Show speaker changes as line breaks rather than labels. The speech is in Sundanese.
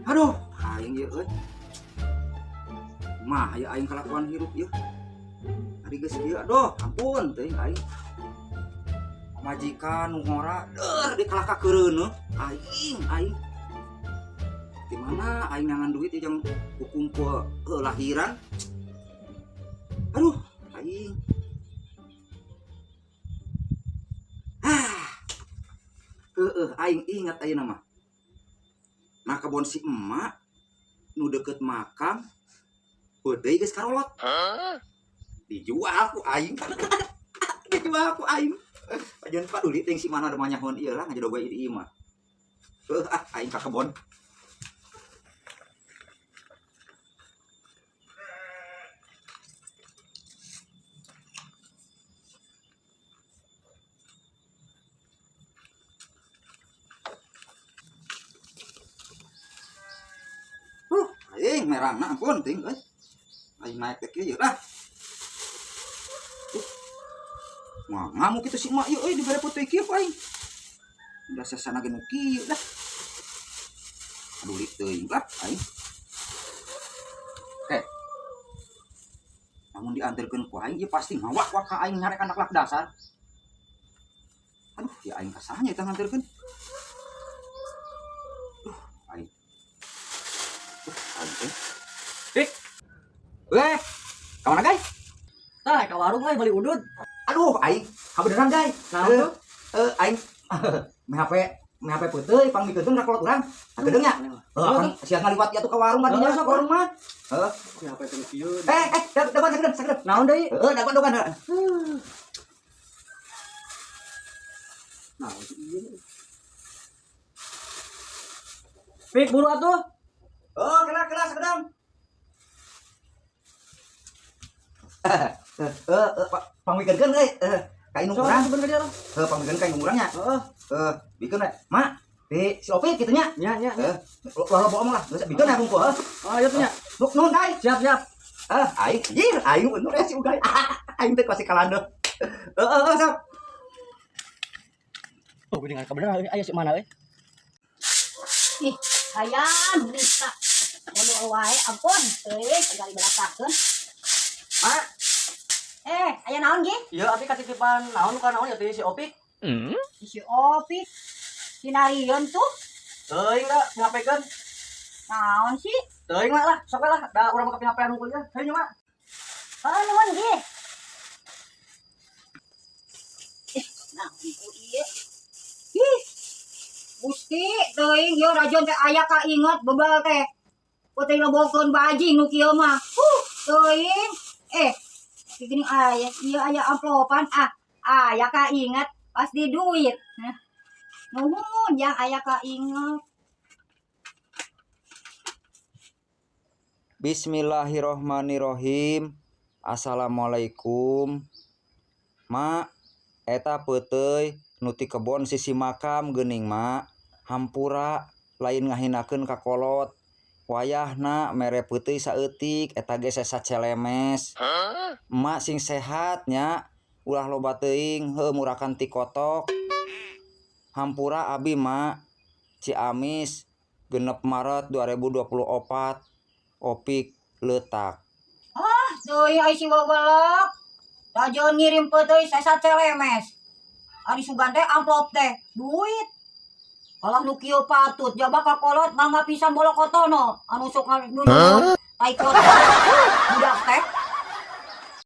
Aduh, aing ieu euy. Mah aya aing kalakuan hirup ieu. Ari geus kieu, aduh, ampun teuing aing. Pamajikan nu ngora deur di kalah ka keureuneuh. Aing, aing. Di mana aing ngangan duit ieu jang kukumpul lahiran. Aduh, aing. Ah. Heeh, aing ingat ayeuna mah. Nah kebon si emak nu deket makam peuteuy geus karolot. Dijual ku aing. Dijual ku aing. Pajeun paduli teuing si mana da manyahoan ieu lah ngajodoh bae di imah. Heuh ah aing ka kebon. Aing merangna ampun teuing euy. Aing naik teh kieu lah. Wah, ngamuk kitu si emak ieu euy dibere putih kieu ku aing. Udah sesana ge nu kieu dah. Aduh teuing lah aing. Oke. Lamun dianterkeun ku aing ieu pasti ngawak-wak ka aing nyarek anak lak dasar. Aduh, ya aing kasahnya eta nganterkeun. Duh, aing. Duh, aing teh.
Pik.
Weh, ka mana, guys?
Tah, ka warung euy beli udud.
Aduh, aing kabeneran, guys.
Naon tuh?
Aing me HP peuteui pangmikeun ka kolot urang. Hagedeung nya. Heuh, kan sia ngaliwat ieu tuh ka warung ka dinya
Heeh,
ka warung mah. Heeh.
Si HP teh kieu.
Dagoan sagedeung, sagedeung.
Naon deui?
Heeh, dagoan dagoan.
Naon sih ieu? Pik buru atuh.
Oh, kena kena sagedeung. Heeh, pangmikeun euy. Ka indung urang.
Sok bener dia lah.
Heuh, pangmikeun ka indung urang nya.
Heeh.
Heuh, bikeun we. Mak, di si Opik kitu nya.
Nya nya.
Heuh, ulah loba omong lah. Geus bikeun aya bungku heuh.
Oh, ieu tuh nya.
Nuhun kai.
Siap, siap.
Ah, aing anjir, aing untung si Ugay. Aing teh pasti kalando. Heeh, heeh, sok.
Oh, geuningan kabeneran euy, aya si mana euy?
Ih, hayang berita. Bodoh wae, ampun. Teuing tinggal dibelakakeun.
Mak,
Aya naon ge?
ieu abi katitipan naon ka naon ya teh si Opik?
Si Opik. Sinarieun tuh.
Teuing da ngapekeun.
Naon sih?
Teuing lah lah, sok lah, da urang mah kapihapean hungkul ieu. Hayu mak.
Oh, nuhun ge. Nah, ku ieu. Ih. Gusti, teuing ieu rajon teh aya ka inget bebal teh. Putih lebokeun bajing nu kieu mah. Teuing. Gini aya, ieu aya amplopan ah. Aya ka inget pas di duit. Nah. Nuhun yang aya ka inget.
Bismillahirrohmanirrohim. Assalamualaikum. Mak, eta peuteuy nu ti kebon sisi makam geuning mak. Hampura lain ngahinakeun ka kolot. Wayahna mere peuteui saeutik eta ge sesa celemes. Emak sing sehat nya, ulah loba teuing heuh murakan ti kotok. Hampura abi mak. Ciamis 6 Maret 2024. Opik letak.
Ah, teuing ai si wawelek. Rajon ngirim peuteui sesa celemes. Ari sugan teh amplop teh duit. Kalah nu kieu patut jaba ka kolot mangga pisan bolokotono anu sok ngadunung tai kotok. Budak teh.